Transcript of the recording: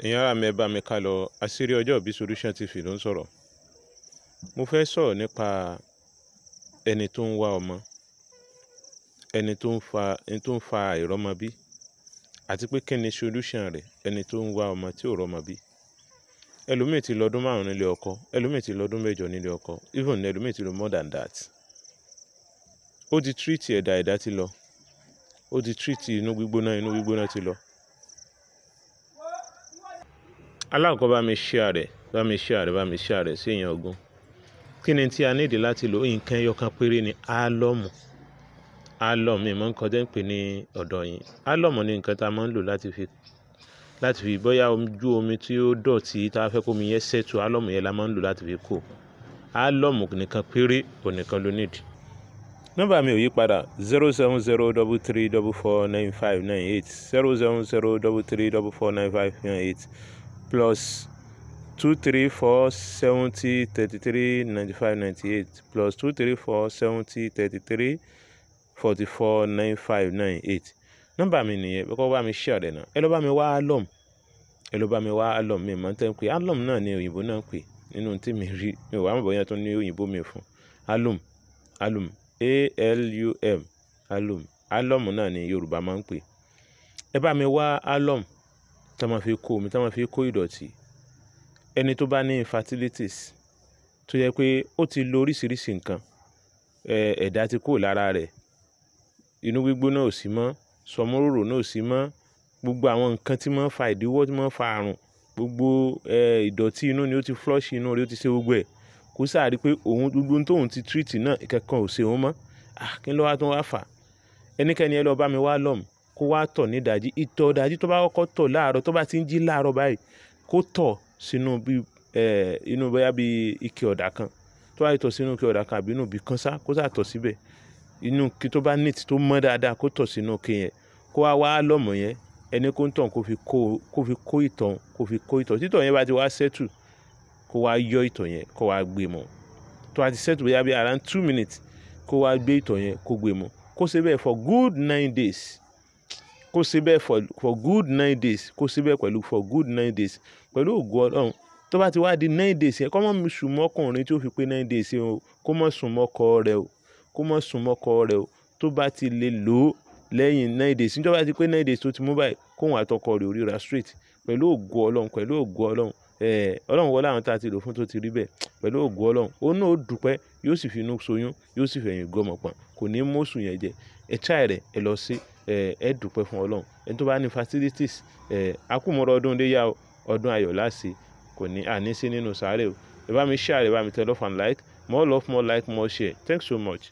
Ẹ̀yin ará mi, ẹ bá mi ká lọ. Àṣírí Ọjọ́ Ìbí Solution TV ló ń sọ̀rọ̀. Mo fẹ́ sọ̀rọ̀ nípa ẹni tó ń wá ọmọ, ẹni tó ń fa àìrọ́mọbí, àti pé kí ni solution rẹ̀, ẹni tó ń wá ọmọ tí ò rọ́mọ bí. Ẹlòmíì ti lọ ọdún 5 nílé ọkọ, ẹlòmíì ti lọ ọdún 8 nílé ọkọ, even ẹlòmíì ti lọ more than that. Ó ti treat ẹ̀dà, ẹ̀dá ti lọ. Ó ti treat inú gbígbóná, inú gbígbóná ti lọ. Alákọ̀ọ́kọ́, bá mi share rẹ̀, bá mi share rẹ̀, bá mi share rẹ̀ sí èèyàn 20. Kí ni tí a need láti lò? Nǹkan ẹyọ kan péré ni, alum. Alum, mi ò mọ̀ nǹkan tí ẹ̀ ń pè ní ọ̀dọ̀ yín. Alum ni nǹkan tí a máa ń lò láti fi bóyá ojú omi tí ó dọ̀tí tí a fẹ́ kó omi yẹn settle, alum yẹn la máa ń lò láti fi kó. Alum nìkan péré, òun nìkan ló need. Nọ́mbà mi ò yí padà: 07033449598, 07033449598, +234 70 33 95 98, +234 70 33 44 95 98. Nọ́mbà mi nìyẹn. Bí kò bá mi share rẹ̀ náà. Ẹ lọ bá mi wá alum. Ẹ lọ bá mi wá alum. Mi ò mọ̀ tẹ́ ń pè. Alum náà ni òyìnbó náà ń pè nínú tí mi rí. Mi ò wá mọ̀ bóyá tó ní òyìnbó mi fún. Alum, alum, alum, alum. Alum náà ni Yorùbá máa ń pè. Ẹ bá mi wá alum tí a máa fi kó omi, tí a máa fi kó ìdọ̀tí. Ẹni tó bá ní infertilities, tó jẹ́ pé ó ti lo oríṣiríṣi nǹkan, ẹ̀dá ti kúrò lára rẹ̀, inú gbígbóná ò sí mọ́, sọmúròrò náà ò sí mọ́, gbogbo àwọn nǹkan tí máa ń fa ìdíwọ́, tí máa ń fa àrùn, gbogbo ìdọ̀tí inú ni ó ti flush inú rẹ̀, ó ti ṣe gbogbo ẹ̀. Kó sáà rí pé òun, gbogbo ohun tóun ti treat náà, ìkankan ò ṣe òun mọ́. Ah, kí ló wá tún wá fà? Ẹnikẹ́ni, ẹ lọ bá mi wá alum, kó wá tọ̀ ní ìdájí. Ìtọ̀ ìdájí tó bá kọ́kọ́ tọ̀ láàárọ̀, tó bá ti ń jí láàárọ̀ báyìí, kó tọ̀ sínú bí inú bóyá bí ike ọ̀dà kan. Tó bá ti tọ̀ sínú ike ọ̀dà kan àbí inú ibi kan sá, kó sá tọ̀ síbẹ̀. Inú ike tó bá neat, tó mọ́ dáadáa, kó tọ̀ sínú ike yẹn. Kó wá wá alum yẹn, ẹni kó ń tọ̀, kó fi kó ìtọ̀, kó fi kó ìtọ̀. Tí ìtọ̀ yẹn bá ti wá settle, kó wá yọ ìtọ̀ yẹn, kó wá gbé mu. Tó bá ti settle bóyá bí around 2 minutes, kó wá gbé ìtọ̀ yẹn, kó gbé mu. Kó ṣe bẹ́ẹ̀ for good 9 days. Kó ṣe bẹ́ẹ̀ for good 9 days. Kó ṣe bẹ́ẹ̀ pẹ̀lú for good 9 days. Pẹ̀lú ògo Ọlọ́run, tó bá ti wá di 9 days yẹn, kó má sùn mọ́ ọkùnrin tí ó fi pé 9 days yẹn o. Kó má sùn mọ́ ọkọ rẹ̀ o. Kó má sùn mọ́ ọkọ rẹ̀ o. Tó bá ti lè lò ó lẹ́yìn 9 days, níjọ́ bá ti pé 9 days tó ti mú báyìí, kóun àtọkọ rẹ̀ ó ríra straight. Pẹ̀lú ògo Ọlọ́run, pẹ̀lú ògo Ọlọ́run, Ọlọ́run wọlé àwọn tí a ti lò fún tó ti rí bẹ́ẹ̀. Pẹ̀lú ògo Ọlọ́run, òun náà ó dúpẹ́, yóò sì fi inú ṣoyún, yóò sì fẹ̀yìn gbọ́mọ pọ̀n, kò ní mú oṣù yẹn jẹ. Ẹ try rẹ̀, ẹ lọ sí, ẹ dúpẹ́ fún Ọlọ́run. Ẹni tó bá ní fertilities, a kú mọ́ra ọdún iléyá o, ọdún ayọ̀ láṣẹ, kò ní àní sí nínú sáré o. Ẹ bá mi share, ẹ bá mi tẹ love and like. More love, more like, more share. Thanks so much.